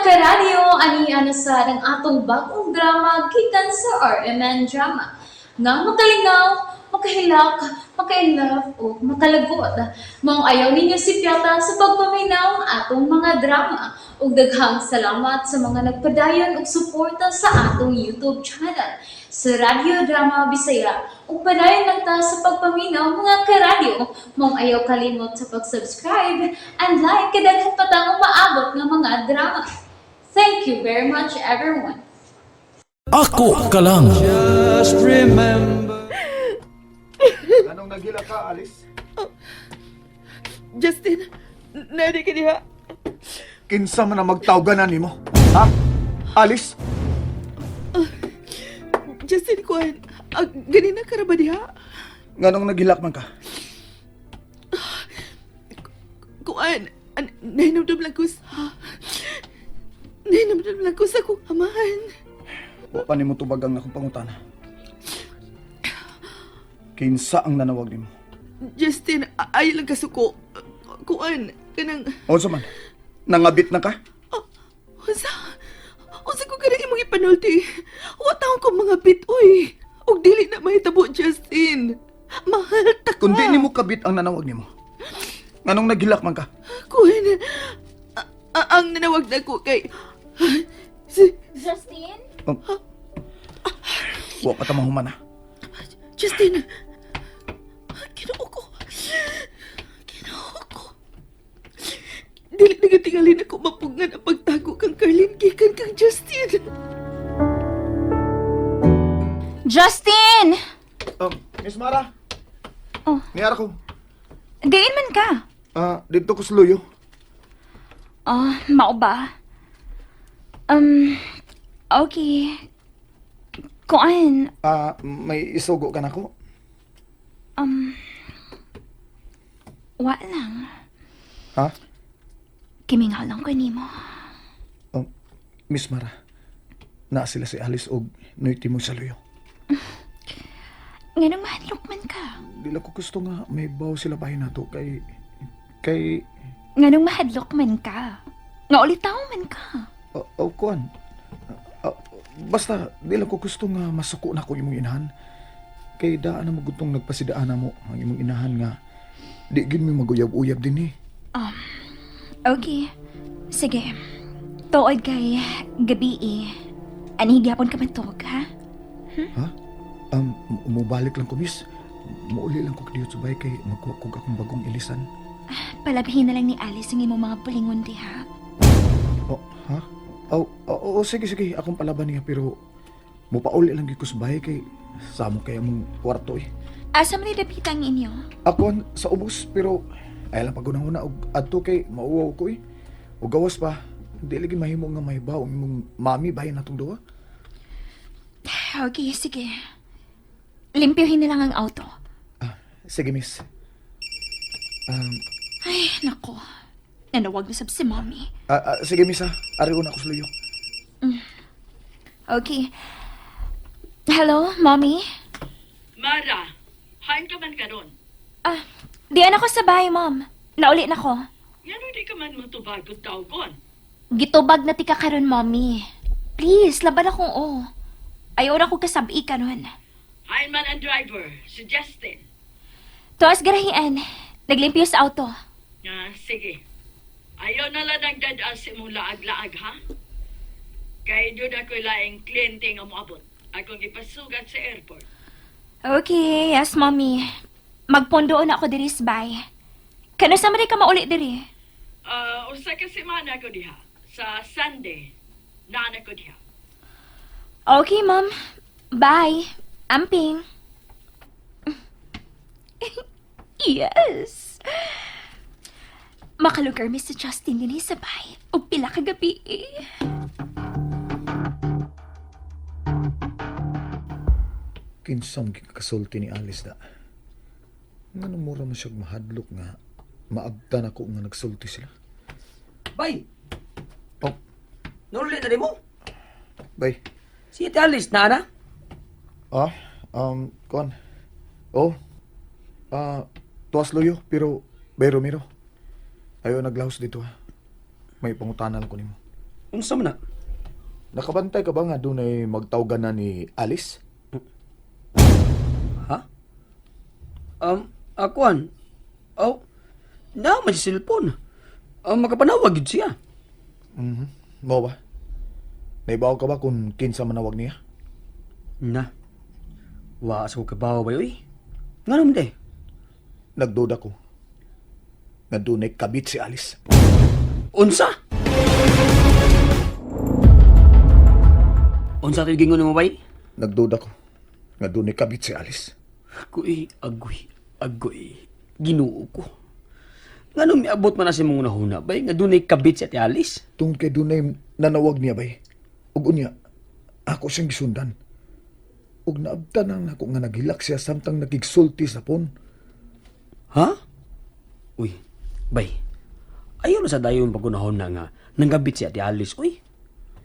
Karadyo, ani ana sa ang atong bagong drama gikan sa RMN Drama. Nga makalingaw, makahilak, makainlove o makalagot. Maong ayaw ninyo si Piata sa pagpaminaw ang atong mga drama. Ug daghang salamat sa mga nagpadayon og suporta sa atong YouTube channel sa Radyo Drama Bisaya. Ug padayon lang ta sa pagpaminaw, mga karadyo. Maong ayaw kalimot sa pag-subscribe and like kay daghan pa tang umaabot nga mga drama. Thank you very much, everyone. Ako ka lang. Just remember. Anong nagila ka, Alice? Justin, nari ka diha. Kinsa man ang magtawganan nimo? Ha? Alice? Justin, kuan, ganina ka ra ba diha? Nganong naghilak man ka? Kuan, nahinumdum lang ko sa... Nahinumdum lang ko sa akong amahan. Wa pa nimo tubag ang akong pangutana. Kinsa ang nanawag nimo? Justin, ayaw lang kasuko. Kuan, kanang... Unsa man? Nangabit na ka? Unsa? Unsa ko kanang imong ipanulti? Wa taon ko mga bit, oy. Og dili na mahitabo, Justin. Mahal ta ka. Kundi nimo kabit ang nanawag nimo. Nganong naghilak man ka? Kuan, ang nanawag na ko kay... Si Justin? Oh. Wa pa ta mahuman ha. Justin! Ginoo ko! Ginoo ko! Dili na gatingalin ako mapugngan ang pagtago kang Carlin gikan kang Justin! Justin! Miss Mara. Oh. Niara ko. Diin man ka. Ah, dito ko sa luyo. Oh, mao ba? Okay. Kuan, Ah, may isugo ka nako. wa lang. Ha? Kimingaw lang ko nimo. Oh, Miss Mara. Naa sila si Alice og noyti mo sa luyo. Nganong mahadlok man ka? Di lang ko gusto nga may baw sila bahin nato kay Nganong mahadlok man ka? Nga ulitaw man ka. Oh, kuan. Ah, basta di lang ko gusto nga masuko na ko imong inahan. Kay daan na magutong nagpasidaan na mo ang imong inahan nga di gid mi maguyab-uyab din eh. Okay. Sige. Tuod kay gabi eh. Ani gyapon ka matug, ha? Ha? Mubalik lang ko, miss. Muuli lang ko dito sa bahay kay magkuha ko akong bagong ilisan. Palabhin na lang ni Alice ang imong mga pulingon diha. Oh, ha? Oh, sige, sige. Akong palaban niya pero mupauli lang gyud ko sa bahay kay samo kay among kwarto eh. Asa man ni dapita ang inyo? Ako ang sa ubos pero ay lang pagunahuna og adto kay mauwaw ko eh. Og gawas pa, di lagi mahimo nga mahibaw ang imong mami bahin natong duha. Okay, sige. Limpyohin na lang ang auto. Ah, sige, miss. Ay, nako. Nanawag na sab si Mommy. Sige, miss ha. Ari una ko sa luyo. Okay. Hello, Mommy? Mara, hain ka man karon. Ah, diyan ako sa bahay, Mom. Nauli na ko. Ngano di ka man motubag og tawgon? Gitubag na tika karon, Mommy. Please, laban akong o. Ayaw na ko kasabi karon. Hain man ang driver, si Justin. Tuas garahian. Naglimpyo sa auto. Nga, sige. Ayaw na lang nagdad sa imong laag-laag, ha? Kay doon ako'y laing kliyente nga moabot. Akong ipasugat sa airport. Okay, yes, Mommy. Magpondoon ako diri sa bahay. Kano sa man di ka mauli diri? Ah, usa ka semana ko diha. Sa Sunday, naana ko diha. Okay, Mom. Bye. Amping. Yes. Makalugar mi si Justin din sa bahay. Og pila ka gabi eh. Kinsam gikasulti ni Alice da. Ngano mura man siya mahadlok nga maabtan ako nga nagsulti sila. Bay, Oh, nuruli na mo. bay. Si Ate Alice na ana. Ah, kuan. Oh. Ah, tuwas luyo pero bay Romero. Ayo naglaos dito ha. May pangutana lang ko nimo. Unsa man na? Nakabantay ka ba nga dunay magtawgan na ni Alice? Ha? Akuan. Oh, na man si cellphone. Makapanawag gid siya. Mhm. Mo ba? Naibaw ka ba kung kinsa manawag niya? Na. Wa sa ko kabaw bay oy. Ngano man day? Nagduda ko. Nga dunay kabit si Alice. Unsa? Unsa to'y gingon mo bay? Nagduda ko. Nga dunay kabit si Alice. Agoy, agoy, agoy. Ginoo ko. Ngano miabot man na sa imong hunahuna bay nga dunay kabit si Ate Alice? Tungod kay dunay nanawag niya bay. Ug unya, ako siyang gisundan. Ug naabtan ang nako nga naghilak siya samtang nagigsulti sa phone. Ha? Uy, bay. Ayaw na sa dayon pagunahon na nga nanggabit si Ate Alice, uy.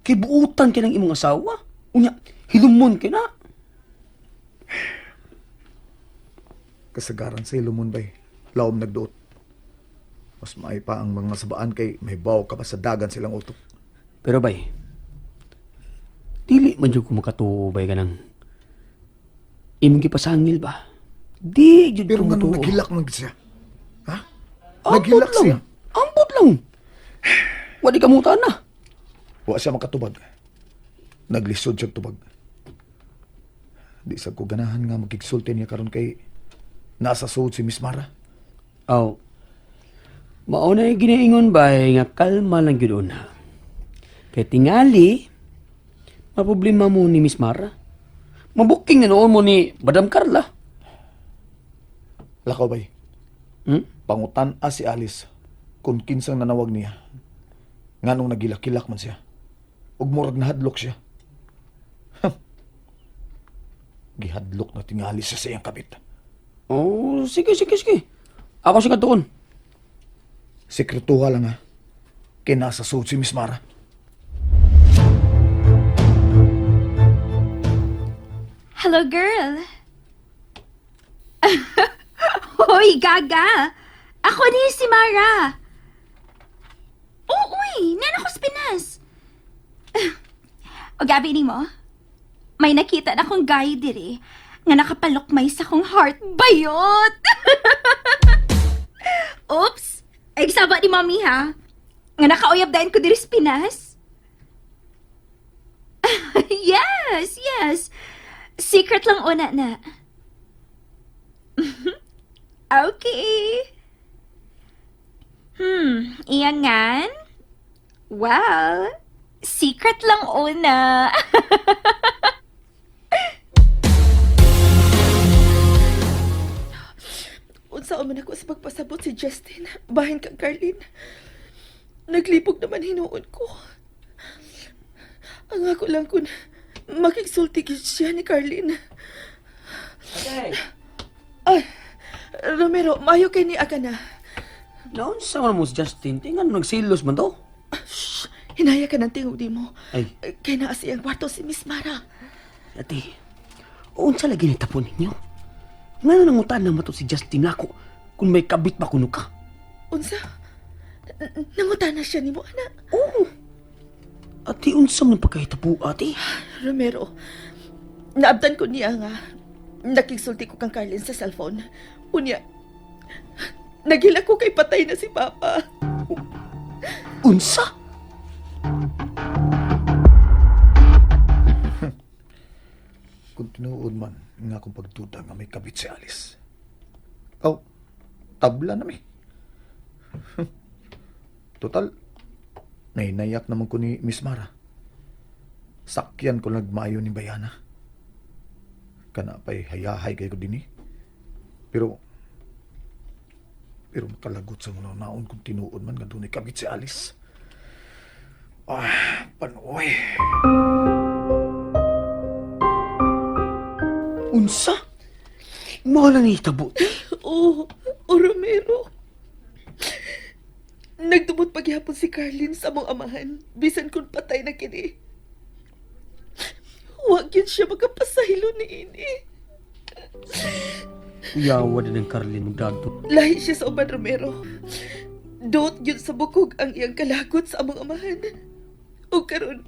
Kay buutan kay ng imong asawa. Unya, hilumon kay na. Kasagaran sa ilumon bay. Laom nagduot. Mas maay pa ang mga sabaan kay may baw ka pa sa dagan silang utok. Pero bay, dili man jud ko makatuo bay kanang imong gipasangil ba? Di jud Pero ko nga nung matuo. naghilak man gid siya. Ha? Ambot Naghilak lang. siya. Ambot lang. Wa di kamutan na. Wa siya makatubag. Naglisod siya tubag. Di sa ko ganahan nga magigsulti niya karon kay nasa suod si Miss Mara. Aw. Mao na yung ginaingon bay nga kalma lang gyud una. Kay tingali maproblema mo ni Miss Mara. Mabuking na noon mo ni Madam Carla. Lakaw bay. Pangutan a si Alice kung kinsang nanawag niya. Nganong nagilak-kilak man siya. Ug murag nahadlok siya. Gihadlok na tingali siya sa iyang kabit. Oh, sige sige sige. Ako sa katuon. Sekretuha lang ha. Kay nasa suod si Miss Mara. Hello, girl. Hoy, Gaga! Ako ni si Mara. Oo, uy! Nan ako sa Pinas. O gabi ni mo, may nakita na akong guy diri nga nakapalukmay sa akong heart. Bayot! Oops! Ay, saba ni mommy ha. Nga nakauyab dayon ko diri sa Pinas. Yes, yes. Secret lang una na. Okay. Iyangan? Well, secret lang una. Unsa man ako sa pagpasabot si Justin, bahin kang Carlin. Naglipog naman hinuon ko. Ang ako lang kun makigsulti gyud siya ni Carlin. Ate, Ay, Romero, maayo kay ni Aga na. naunsa man mo si Justin? Tingan nagsilos man to. Shh, hinaya ka ng tingog di mo. Ay. Kay naa sa iyang kwarto si Miss Mara. Ate, unsa lagi ni tapon ninyo? Ngano nangutan na mato si Justin nako kung may kabit ba kuno ka? Unsa? Nangutana siya nimo, anak. Oo. Ate, unsa man pagkahitabo, ate? Romero, naabtan ko niya nga. Nakigsulti ko kang Carlin sa cellphone. Unya, nagila ko kay patay na si Papa. Unsa? Kung tinuod man nga akong pagduda nga may kabit si Alice. Aw, tabla na mi. Total, nainayak naman ko ni Miss Mara. Sakyan ko nagmayo ni Bayana. Kana pa'y hayahay kayo din eh. Pero, pero makalagot sa mga naon kung tinuod man nga dunay kabit si Alice. Ah, panoy. Unsa? Mao lang ni hitabo, te. Oh, oh Romero. Nagdumot paghihapon si Carlin sa mong amahan, bisan kung patay na kini. Huwag yun siya magkapasahilo ni ini. Uyawa din ang Carlin magdadto. Lahi siya sa uban, Romero. Dot yun sa bukog ang iyang kalagot sa among amahan. O karon,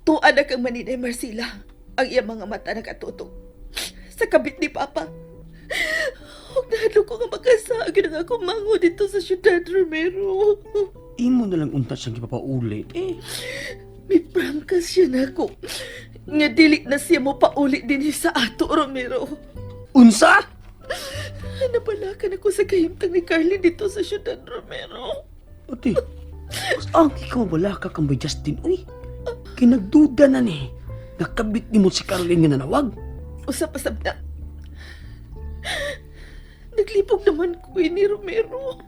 tuan na kang maninay Marcela ang iyang mga mata nakatutok sa kabit ni Papa. Huwag nahadlok ko nga makasag na ako mango dito sa Ciudad Romero. Imo na lang unta siyang gipapaulit eh. May prangka siya na ako. Nga dili na siya mo pauli din sa ato, Romero. Unsa? Nabalakan ako sa kahimtang ni Carly dito sa Ciudad Romero. Ate, mas ang ikaw wala ka kang bay Justin, uy. Kinagduda na ni. Nakabit ni mo si Caroline nga nanawag. Usa pa sab na. Naglibog naman ko eh, ni Romero.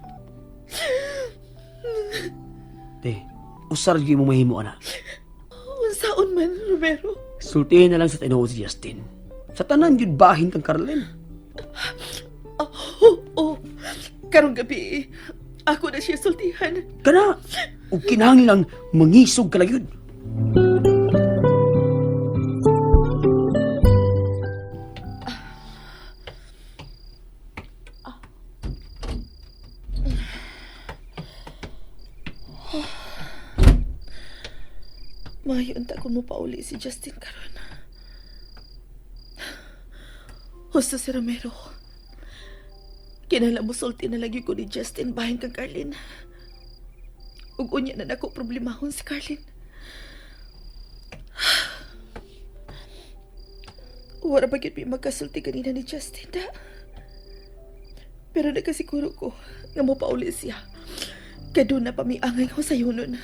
Te, usar gyud mo mahimo ana. Unsaon man, Romero. Sultihin na lang sa tinuod si Justin. Sa tanan gyud bahin kang Caroline. Oh, oh, oh. Karong gabi, ako na siya sultihan. Kana, ug kinahanglan mangisog ka lang yun. Maayo unta kung mo pauli si Justin karon. Husto si Romero. Kinala mo sulti na lagi ko ni Justin bahin kang Carlin. Ug unya na nako problemahon si Carlin. Wala ba gyud mi magkasulti kanina ni Justin da? Pero nakasiguro ko nga mo pauli siya. Kay doon na pamiangay ko sa nun.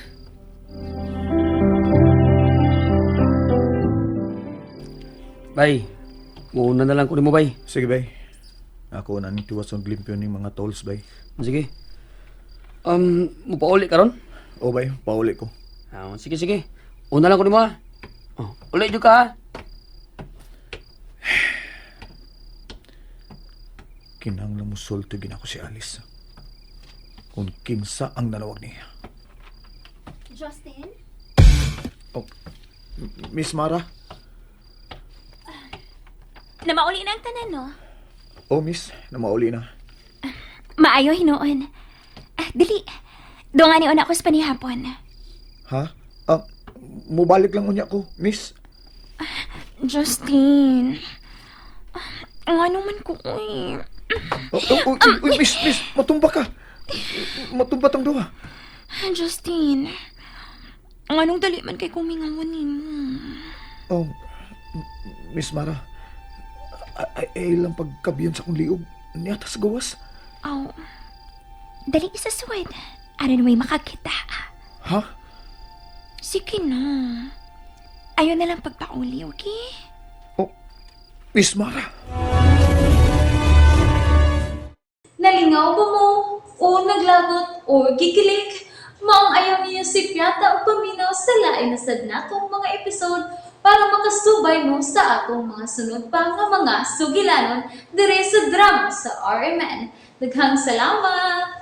Bay, muuna na lang ko nimo bay. Sige, bay. Ako na ning tiwas ang limpyo ning mga tolls, bay. Sige. Mupauli karon? O, bay, pauli ko. Ah, sige sige. Una lang ko nimo ah. Oh, uli jud ka ah. Kinahanglan mo sulti gina ko si Alice. Kung kinsa ang nanawag niya. Justin? Oh, Miss Mara? Namauli na ang tanan, no? Oh, miss, namauli na. Maayo hinuon. Ah, dili. Doon nga ni una ako sa panihapon. Ha? Ah, mubalik lang unya ko, miss. Justin. Ah, ano man ko, uy. Oh, oh, oh, uy, uy, miss, miss, matumba ka. Matumba tang duha. Ah, Justin. Anong dali man kay kumingawan nimo? Oh, Miss Mara, ay, ay lang pagkabiyon sa akong liog. Niyata sa gawas. Aw. Dali isa suwed. Aron may makakita. Ha? Sige na. Ayaw na lang pagpauli, okay? Oh, Miss Mara. Nalingaw ba mo? O naglagot o gikilig? Maong ayaw niya si Piata o paminaw sa lain na sad natong mga episode para makasubay mo sa atong mga sunod pa nga mga sugilanon dire sa drama sa RMN. Daghang salamat!